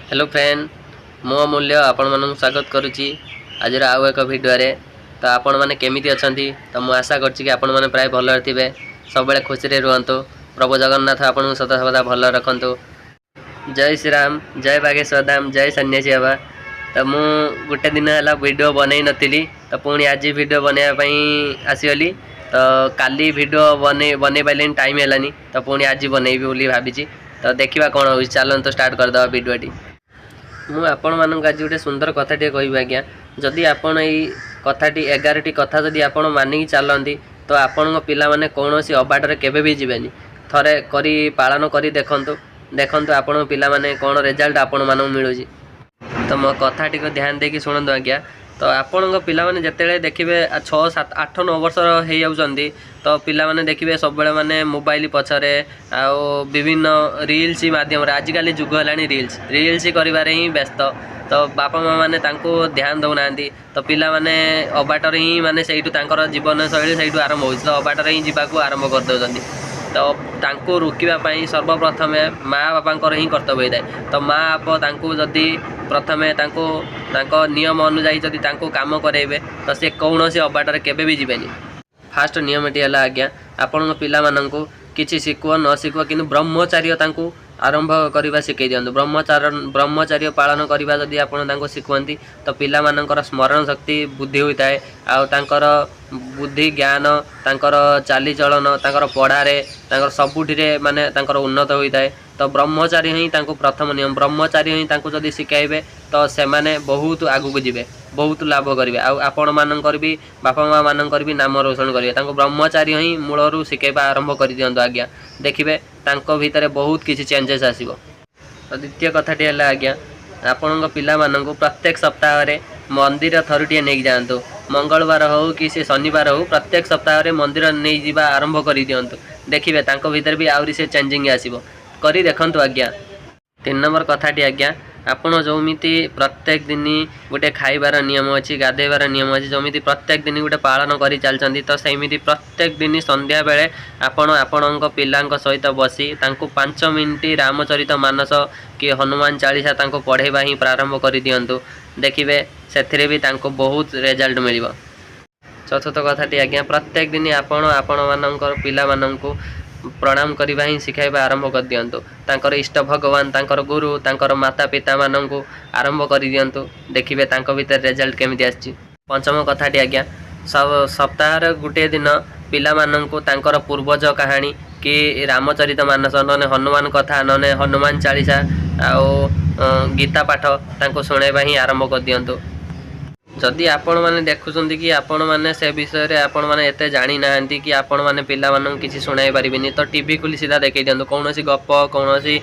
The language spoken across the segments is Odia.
ହ୍ୟାଲୋ ଫ୍ରେଣ୍ଡ, ମୁଁ ଅମୂଲ୍ୟ ଆପଣମାନଙ୍କୁ ସ୍ୱାଗତ କରୁଛି ଆଜିର ଆଉ ଏକ ଭିଡ଼ିଓରେ। ତ ଆପଣମାନେ କେମିତି ଅଛନ୍ତି? ତ ମୁଁ ଆଶା କରୁଛି କି ଆପଣମାନେ ପ୍ରାୟ ଭଲରେ ଥିବେ। ସବୁବେଳେ ଖୁସିରେ ରୁହନ୍ତୁ। ପ୍ରଭୁ ଜଗନ୍ନାଥ ଆପଣଙ୍କୁ ସଦା ସର୍ବଦା ଭଲରେ ରଖନ୍ତୁ। ଜୟ ଶ୍ରୀରାମ, ଜୟ ବାଗେଶ୍ୱର ଧାମ, ଜୟ ସନ୍ନ୍ୟାସୀ ବାବା। ତ ମୁଁ ଗୋଟେ ଦିନ ହେଲା ଭିଡ଼ିଓ ବନେଇ ନଥିଲି, ତ ପୁଣି ଆଜି ଭିଡ଼ିଓ ବନେଇବା ପାଇଁ ଆସିଗଲି। ତ କାଲି ଭିଡ଼ିଓ ବନେଇ ପାରିଲିନି, ଟାଇମ୍ ହେଲାନି। ତ ପୁଣି ଆଜି ବନେଇବି ବୋଲି ଭାବିଛି। ତ ଦେଖିବା କ'ଣ ହେଉଛି। ଚାଲନ୍ତୁ ଷ୍ଟାର୍ଟ କରିଦେବା ଭିଡ଼ିଓଟି। ମୁଁ ଆପଣମାନଙ୍କୁ ଆଜି ଗୋଟେ ସୁନ୍ଦର କଥାଟିଏ କହିବି ଆଜ୍ଞା। ଯଦି ଆପଣ ଏଇ କଥାଟି, 11ଟି କଥା ଯଦି ଆପଣ ମାନିକି ଚାଲନ୍ତି, ତ ଆପଣଙ୍କ ପିଲାମାନେ କୌଣସି ଅବାଟରେ କେବେ ବି ଯିବେନି। ଥରେ କରି ପାଳନ କରି ଦେଖନ୍ତୁ, ଦେଖନ୍ତୁ ଆପଣଙ୍କ ପିଲାମାନେ କ'ଣ ରେଜଲ୍ଟ ଆପଣମାନଙ୍କୁ ମିଳୁଛି। ତ ମୋ କଥାଟିକୁ ଧ୍ୟାନ ଦେଇକି ଶୁଣନ୍ତୁ ଆଜ୍ଞା। ତ ଆପଣଙ୍କ ପିଲାମାନେ ଯେତେବେଳେ ଦେଖିବେ 6, 7, 8, 9 ବର୍ଷର ହେଇଯାଉଛନ୍ତି, ତ ପିଲାମାନେ ଦେଖିବେ ସବୁବେଳେ ମାନେ ମୋବାଇଲ ପଛରେ ଆଉ ବିଭିନ୍ନ ରିଲ୍ସ ମାଧ୍ୟମରେ। ଆଜିକାଲି ଯୁଗ ହେଲାଣି ରିଲ୍ସ, ରିଲ୍ସ କରିବାରେ ହିଁ ବ୍ୟସ୍ତ। ତ ବାପା ମା' ମାନେ ତାଙ୍କୁ ଧ୍ୟାନ ଦେଉନାହାନ୍ତି। ତ ପିଲାମାନେ ଅବାଟରେ ହିଁ, ମାନେ ସେଇଠୁ ତାଙ୍କର ଜୀବନଶୈଳୀ ସେଇଠୁ ଆରମ୍ଭ ହେଉଛି। ତ ଅବାଟରେ ହିଁ ଯିବାକୁ ଆରମ୍ଭ କରିଦେଉଛନ୍ତି। ତ ତାଙ୍କୁ ରୋକିବା ପାଇଁ ସର୍ବପ୍ରଥମେ ମା' ବାପାଙ୍କର ହିଁ କର୍ତ୍ତବ୍ୟ ହୋଇଥାଏ। ତ ମା' ବାପା ତାଙ୍କୁ ଯଦି ପ୍ରଥମେ ତାଙ୍କୁ ତାଙ୍କ ନିୟମ ଅନୁଯାୟୀ ଯଦି ତାଙ୍କୁ କାମ କରାଇବେ, ତ ସେ କୌଣସି ଅବାଟରେ କେବେ ବି ଯିବେନି। ଫାଷ୍ଟ ନିୟମଟି ହେଲା ଆଜ୍ଞା, ଆପଣଙ୍କ ପିଲାମାନଙ୍କୁ କିଛି ଶିଖୁଅ ନ ଶିଖୁଅ, କିନ୍ତୁ ବ୍ରହ୍ମଚାର୍ଯ୍ୟ ତାଙ୍କୁ ଆରମ୍ଭ କରିବା ଶିଖେଇ ଦିଅନ୍ତୁ। ବ୍ରହ୍ମଚାର୍ଯ୍ୟ ପାଳନ କରିବା ଯଦି ଆପଣ ତାଙ୍କୁ ଶିଖୁଅନ୍ତି, ତ ପିଲାମାନଙ୍କର ସ୍ମରଣ ଶକ୍ତି ବୃଦ୍ଧି ହୋଇଥାଏ। ଆଉ ତାଙ୍କର ବୁଦ୍ଧି ଜ୍ଞାନ, ତାଙ୍କର ଚାଲିଚଳନ, ତାଙ୍କର ପଢ଼ାରେ, ତାଙ୍କର ସବୁଠିରେ ମାନେ ତାଙ୍କର ଉନ୍ନତ ହୋଇଥାଏ। ତ ବ୍ରହ୍ମଚାରୀ ହିଁ ତାଙ୍କୁ ପ୍ରଥମ ନିୟମ, ବ୍ରହ୍ମଚାରୀ ହିଁ ତାଙ୍କୁ ଯଦି ଶିଖାଇବେ, ତ ସେମାନେ ବହୁତ ଆଗକୁ ଯିବେ, ବହୁତ ଲାଭ କରିବେ। ଆଉ ଆପଣମାନଙ୍କର ବି, ବାପା ମା' ମାନଙ୍କର ବି ନାମ ରୋଶନ କରିବେ। ତାଙ୍କୁ ବ୍ରହ୍ମଚାରୀ ହିଁ ମୂଳରୁ ଶିଖାଇବା ଆରମ୍ଭ କରିଦିଅନ୍ତୁ ଆଜ୍ଞା। ଦେଖିବେ ତାଙ୍କ ଭିତରେ ବହୁତ କିଛି ଚେଞ୍ଜେସ୍ ଆସିବ। ତ ଦ୍ୱିତୀୟ କଥାଟି ହେଲା ଆଜ୍ଞା, ଆପଣଙ୍କ ପିଲାମାନଙ୍କୁ ପ୍ରତ୍ୟେକ ସପ୍ତାହରେ ମନ୍ଦିର ଥରୁଟିଏ ନେଇକି ଯାଆନ୍ତୁ। ମଙ୍ଗଳବାର ହେଉ କି ସେ ଶନିବାର ହେଉ, ପ୍ରତ୍ୟେକ ସପ୍ତାହରେ ମନ୍ଦିର ନେଇଯିବା ଆରମ୍ଭ କରିଦିଅନ୍ତୁ। ଦେଖିବେ ତାଙ୍କ ଭିତରେ ବି ଆହୁରି ସେ ଚେଞ୍ଜିଂ ଆସିବ। କରି ଦେଖନ୍ତୁ ଆଜ୍ଞା। 3 ନମ୍ବର କଥାଟି ଆଜ୍ଞା, ଆପଣ ଯେମିତି ପ୍ରତ୍ୟେକ ଦିନ ଗୋଟେ ଖାଇବାର ନିୟମ ଅଛି, ଗାଧୋଇବାର ନିୟମ ଅଛି, ଯେମିତି ପ୍ରତ୍ୟେକ ଦିନ ଗୋଟେ ପାଳନ କରି ଚାଲିଛନ୍ତି, ତ ସେମିତି ପ୍ରତ୍ୟେକ ଦିନ ସନ୍ଧ୍ୟାବେଳେ ଆପଣ ଆପଣଙ୍କ ପିଲାଙ୍କ ସହିତ ବସି ତାଙ୍କୁ 5 ମିନିଟ୍ ରାମଚରିତ ମାନସ କି ହନୁମାନ ଚାଳିଶା ତାଙ୍କୁ ପଢ଼େଇବା ହିଁ ପ୍ରାରମ୍ଭ କରିଦିଅନ୍ତୁ। ଦେଖିବେ ସେଥିରେ ବି ତାଙ୍କୁ ବହୁତ ରେଜଲ୍ଟ ମିଳିବ। ଚତୁର୍ଥ କଥାଟି ଆଜ୍ଞା, ପ୍ରତ୍ୟେକ ଦିନ ଆପଣ ଆପଣମାନଙ୍କର ପିଲାମାନଙ୍କୁ ପ୍ରଣାମ କରିବା ହିଁ ଶିଖାଇବା ଆରମ୍ଭ କରିଦିଅନ୍ତୁ। ତାଙ୍କର ଇଷ୍ଟ ଭଗବାନ, ତାଙ୍କର ଗୁରୁ, ତାଙ୍କର ମାତା ପିତାମାନଙ୍କୁ ଆରମ୍ଭ କରିଦିଅନ୍ତୁ। ଦେଖିବେ ତାଙ୍କ ଭିତରେ ରେଜଲ୍ଟ କେମିତି ଆସିଛି। ପଞ୍ଚମ କଥାଟି ଆଜ୍ଞା, ସପ୍ତାହରେ ଗୋଟିଏ ଦିନ ପିଲାମାନଙ୍କୁ ତାଙ୍କର ପୂର୍ବଜ କାହାଣୀ କି ରାମଚରିତ ମାନସ, ନହେଲେ ହନୁମାନ କଥା, ନହେଲେ ହନୁମାନ ଚାଳିଶା ଆଉ ଗୀତା ପାଠ ତାଙ୍କୁ ଶୁଣାଇବା ହିଁ ଆରମ୍ଭ କରିଦିଅନ୍ତୁ। ଯଦି ଆପଣମାନେ ଦେଖୁଛନ୍ତି କି ଆପଣମାନେ ସେ ବିଷୟରେ ଆପଣମାନେ ଏତେ ଜାଣିନାହାନ୍ତି କି ଆପଣମାନେ ପିଲାମାନଙ୍କୁ କିଛି ଶୁଣାଇ ପାରିବେନି, ତ ଟିଭି ଖୋଲି ସିଧା ଦେଖେଇ ଦିଅନ୍ତୁ କୌଣସି ଗପ, କୌଣସି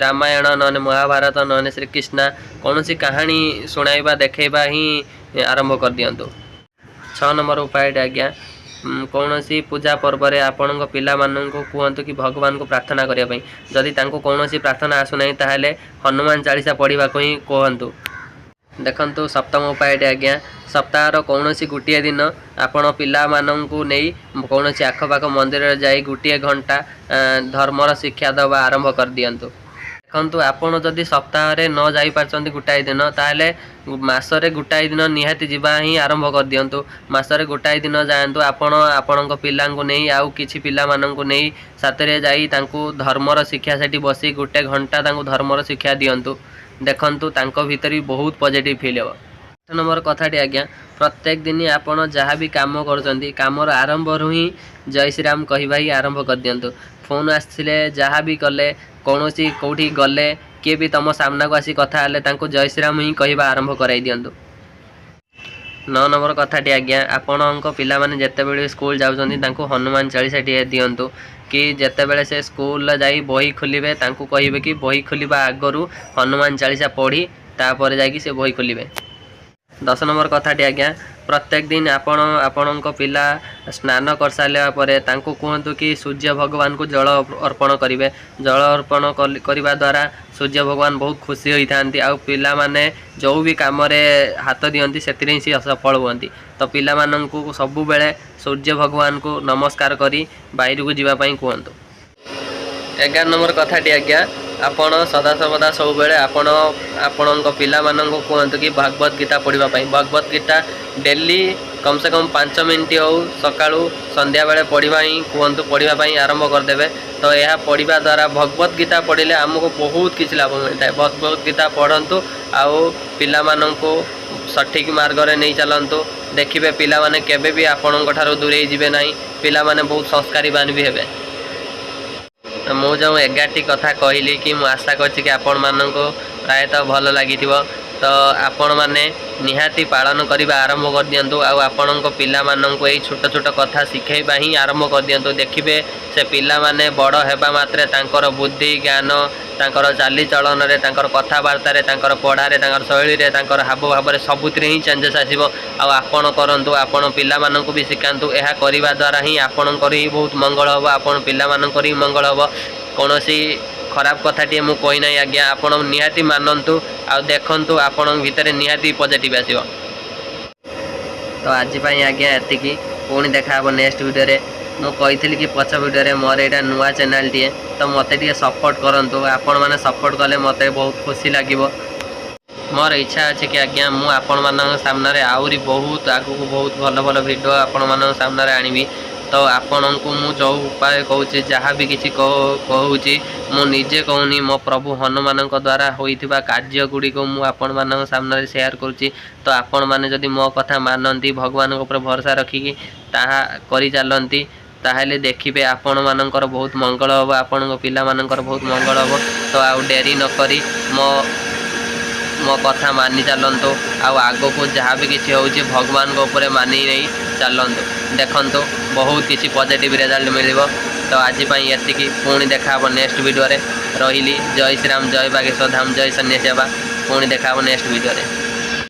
ରାମାୟଣ, ନହେଲେ ମହାଭାରତ, ନହେଲେ ଶ୍ରୀକୃଷ୍ଣ, କୌଣସି କାହାଣୀ ଶୁଣାଇବା ଦେଖେଇବା ହିଁ ଆରମ୍ଭ କରିଦିଅନ୍ତୁ। 6 ନମ୍ବର ଉପାୟଟି ଆଜ୍ଞା, କୌଣସି ପୂଜା ପର୍ବରେ ଆପଣଙ୍କ ପିଲାମାନଙ୍କୁ କୁହନ୍ତୁ କି ଭଗବାନଙ୍କୁ ପ୍ରାର୍ଥନା କରିବା ପାଇଁ। ଯଦି ତାଙ୍କୁ କୌଣସି ପ୍ରାର୍ଥନା ଆସୁନାହିଁ, ତାହେଲେ ହନୁମାନ ଚାଳିଶା ପଢ଼ିବାକୁ ହିଁ କୁହନ୍ତୁ। ଦେଖନ୍ତୁ, ସପ୍ତମ ଉପାୟଟି ଆଜ୍ଞା, ସପ୍ତାହର କୌଣସି ଗୋଟିଏ ଦିନ ଆପଣ ପିଲାମାନଙ୍କୁ ନେଇ କୌଣସି ଆଖପାଖ ମନ୍ଦିରରେ ଯାଇ ଗୋଟିଏ ଘଣ୍ଟା ଧର୍ମର ଶିକ୍ଷା ଦେବା ଆରମ୍ଭ କରିଦିଅନ୍ତୁ। ଦେଖନ୍ତୁ, ଆପଣ ଯଦି ସପ୍ତାହରେ ନ ଯାଇପାରୁଛନ୍ତି ଗୋଟାଏ ଦିନ, ତାହେଲେ ମାସରେ ଗୋଟାଏ ଦିନ ନିହାତି ଯିବା ହିଁ ଆରମ୍ଭ କରିଦିଅନ୍ତୁ। ମାସରେ ଗୋଟାଏ ଦିନ ଯାଆନ୍ତୁ ଆପଣ ଆପଣଙ୍କ ପିଲାଙ୍କୁ ନେଇ, ଆଉ କିଛି ପିଲାମାନଙ୍କୁ ନେଇ ସାଥିରେ ଯାଇ ତାଙ୍କୁ ଧର୍ମର ଶିକ୍ଷା ସେଠି ବସି ଗୋଟେ ଘଣ୍ଟା ତାଙ୍କୁ ଧର୍ମର ଶିକ୍ଷା ଦିଅନ୍ତୁ। ଦେଖନ୍ତୁ ତାଙ୍କ ଭିତରେ ବି ବହୁତ ପଜିଟିଭ୍ ଫିଲ୍ ହେବ। 8 ନମ୍ବର କଥାଟି ଆଜ୍ଞା, ପ୍ରତ୍ୟେକ ଦିନ ଆପଣ ଯାହା ବି କାମ କରୁଛନ୍ତି, କାମର ଆରମ୍ଭରୁ ହିଁ ଜୟ ଶ୍ରୀରାମ କହିବା ହିଁ ଆରମ୍ଭ କରିଦିଅନ୍ତୁ। ଫୋନ୍ ଆସିଲେ, ଯାହା ବି କଲେ, କୌଣସି କେଉଁଠି ଗଲେ, କିଏ ବି ତୁମ ସାମ୍ନାକୁ ଆସି କଥା ହେଲେ, ତାଙ୍କୁ ଜୟ ଶ୍ରୀରାମ ହିଁ କହିବା ଆରମ୍ଭ କରାଇ ଦିଅନ୍ତୁ। 9 ନମ୍ବର କଥାଟି ଆଜ୍ଞା, ଆପଣଙ୍କ ପିଲାମାନେ ଯେତେବେଳେ ସ୍କୁଲ ଯାଉଛନ୍ତି, ତାଙ୍କୁ ହନୁମାନ ଚାଳିଶା ଟିଏ ଦିଅନ୍ତୁ କି ଯେତେବେଳେ ସେ ସ୍କୁଲରେ ଯାଇ ବହି ଖୋଲିବେ, ତାଙ୍କୁ କହିବେ କି ବହି ଖୋଲିବା ଆଗରୁ ହନୁମାନ ଚାଳିଶା ପଢ଼ି ତାପରେ ଯାଇକି ସେ ବହି ଖୋଲିବେ। 10 ନମ୍ବର କଥାଟି ଆଜ୍ଞା, ପ୍ରତ୍ୟେକ ଦିନ ଆପଣ ଆପଣଙ୍କ ପିଲା ସ୍ନାନ କରିସାରିଲା ପରେ ତାଙ୍କୁ କୁହନ୍ତୁ କି ସୂର୍ଯ୍ୟ ଭଗବାନଙ୍କୁ ଜଳ ଅର୍ପଣ କରିବେ। ଜଳ ଅର୍ପଣ କରିବା ଦ୍ୱାରା ସୂର୍ଯ୍ୟ ଭଗବାନ ବହୁତ ଖୁସି ହୋଇଥାନ୍ତି। ଆଉ ପିଲାମାନେ ଯେଉଁ ବି କାମରେ ହାତ ଦିଅନ୍ତି, ସେଥିରେ ହିଁ ସେ ସଫଳ ହୁଅନ୍ତି। ତ ପିଲାମାନଙ୍କୁ ସବୁବେଳେ ସୂର୍ଯ୍ୟ ଭଗବାନଙ୍କୁ ନମସ୍କାର କରି ବାହାରକୁ ଯିବା ପାଇଁ କୁହନ୍ତୁ। 11 ନମ୍ବର କଥାଟି ଆଜ୍ଞା, ଆପଣ ସଦାସର୍ବଦା ସବୁବେଳେ ଆପଣ ଆପଣଙ୍କ ପିଲାମାନଙ୍କୁ କୁହନ୍ତୁ କି ଭଗବତ ଗୀତା ପଢ଼ିବା ପାଇଁ। ଭଗବତ ଗୀତା ଡେଲି କମ୍ ସେ କମ୍ 5 ମିନିଟ୍ ହେଉ, ସକାଳୁ ସନ୍ଧ୍ୟାବେଳେ ପଢ଼ିବା ହିଁ କୁହନ୍ତୁ, ପଢ଼ିବା ପାଇଁ ଆରମ୍ଭ କରିଦେବେ। ତ ଏହା ପଢ଼ିବା ଦ୍ୱାରା, ଭଗବତ ଗୀତା ପଢ଼ିଲେ ଆମକୁ ବହୁତ କିଛି ଲାଭ ମିଳିଥାଏ। ଭଗବତ ଗୀତା ପଢ଼ନ୍ତୁ ଆଉ ପିଲାମାନଙ୍କୁ ସଠିକ୍ ମାର୍ଗରେ ନେଇ ଚାଲନ୍ତୁ। ଦେଖିବେ, ପିଲାମାନେ କେବେ ବି ଆପଣଙ୍କ ଠାରୁ ଦୂରେଇ ଯିବେ ନାହିଁ। ପିଲାମାନେ ବହୁତ ସଂସ୍କାରୀବାନ ବି ହେବେ। ତ ମୁଁ ଯେଉଁ 11ଟି କଥା କହିଲି କି ମୁଁ ଆଶା କରୁଛି କି ଆପଣମାନଙ୍କୁ ପ୍ରାୟତଃ ଭଲ ଲାଗିଥିବ। ତ ଆପଣମାନେ ନିହାତି ପାଳନ କରିବା ଆରମ୍ଭ କରିଦିଅନ୍ତୁ ଆଉ ଆପଣଙ୍କ ପିଲାମାନଙ୍କୁ ଏଇ ଛୋଟ ଛୋଟ କଥା ଶିଖେଇବା ହିଁ ଆରମ୍ଭ କରିଦିଅନ୍ତୁ। ଦେଖିବେ, ସେ ପିଲାମାନେ ବଡ଼ ହେବା ମାତ୍ରେ ତାଙ୍କର ବୁଦ୍ଧି ଜ୍ଞାନ, ତାଙ୍କର ଚାଲିଚଳନରେ, ତାଙ୍କର କଥାବାର୍ତ୍ତାରେ, ତାଙ୍କର ପଢ଼ାରେ, ତାଙ୍କର ଶୈଳୀରେ, ତାଙ୍କର ହାବଭାବରେ, ସବୁଥିରେ ହିଁ ଚେଞ୍ଜେସ୍ ଆସିବ। ଆଉ ଆପଣ କରନ୍ତୁ, ଆପଣ ପିଲାମାନଙ୍କୁ ବି ଶିଖାନ୍ତୁ। ଏହା କରିବା ଦ୍ୱାରା ହିଁ ଆପଣଙ୍କର ହିଁ ବହୁତ ମଙ୍ଗଳ ହେବ, ଆପଣ ପିଲାମାନଙ୍କର ହିଁ ମଙ୍ଗଳ ହେବ। କୌଣସି ଖରାପ କଥାଟିଏ ମୁଁ କହିନାହିଁ ଆଜ୍ଞା। ଆପଣ ନିହାତି ମାନନ୍ତୁ ଆଉ ଦେଖନ୍ତୁ, ଆପଣଙ୍କ ଭିତରେ ନିହାତି ପଜିଟିଭ୍ ଆସିବ। ତ ଆଜି ପାଇଁ ଆଜ୍ଞା ଏତିକି। ପୁଣି ଦେଖା ହେବ ନେକ୍ସଟ ଭିଡ଼ିଓରେ। ମୁଁ କହିଥିଲି କି ପଛ ଭିଡ଼ିଓରେ, ମୋର ଏଇଟା ନୂଆ ଚ୍ୟାନେଲଟିଏ, ତ ମୋତେ ଟିକେ ସପୋର୍ଟ କରନ୍ତୁ। ଆପଣମାନେ ସପୋର୍ଟ କଲେ ମୋତେ ବହୁତ ଖୁସି ଲାଗିବ। ମୋର ଇଚ୍ଛା ଅଛି କି ଆଜ୍ଞା, ମୁଁ ଆପଣମାନଙ୍କ ସାମ୍ନାରେ ଆହୁରି ବହୁତ ଆଗକୁ ବହୁତ ଭଲ ଭଲ ଭିଡ଼ିଓ ଆପଣମାନଙ୍କ ସାମ୍ନାରେ ଆଣିବି। ତ ଆପଣଙ୍କୁ ମୁଁ ଯେଉଁ ଉପାୟ କହୁଛି, ଯାହା ବି କିଛି କହୁଛି, ମୁଁ ନିଜେ କହୁନି, ମୋ ପ୍ରଭୁ ହନୁମାନଙ୍କ ଦ୍ୱାରା ହୋଇଥିବା କାର୍ଯ୍ୟ ଗୁଡ଼ିକୁ ମୁଁ ଆପଣମାନଙ୍କ ସାମ୍ନାରେ ସେୟାର କରୁଛି। ତ ଆପଣମାନେ ଯଦି ମୋ କଥା ମାନନ୍ତି, ଭଗବାନଙ୍କ ଉପରେ ଭରସା ରଖିକି ତାହା କରିଚାଲନ୍ତି, ତାହେଲେ ଦେଖିବେ ଆପଣମାନଙ୍କର ବହୁତ ମଙ୍ଗଳ ହେବ, ଆପଣଙ୍କ ପିଲାମାନଙ୍କର ବହୁତ ମଙ୍ଗଳ ହେବ। ତ ଆଉ ଡେରି ନକରି ମୋ ମୋ କଥା ମାନି ଚାଲନ୍ତୁ ଆଉ ଆଗକୁ ଯାହା ବି କିଛି ହେଉଛି, ଭଗବାନଙ୍କ ଉପରେ ମାନି ନେଇ ଚାଲନ୍ତୁ। ଦେଖନ୍ତୁ, ବହୁତ କିଛି ପଜିଟିଭ୍ ରେଜଲ୍ଟ ମିଳିବ। ତ ଆଜି ପାଇଁ ଏତିକି। ପୁଣି ଦେଖା ହେବ ନେକ୍ସଟ ଭିଡ଼ିଓରେ। ରହିଲି। ଜୟ ଶ୍ରୀରାମ, ଜୟ ବାଗେଶ୍ୱର ଧାମ, ଜୟ ସନ୍ନ୍ୟାସୀ ବାବା। ପୁଣି ଦେଖା ହେବ ନେକ୍ସଟ ଭିଡ଼ିଓରେ।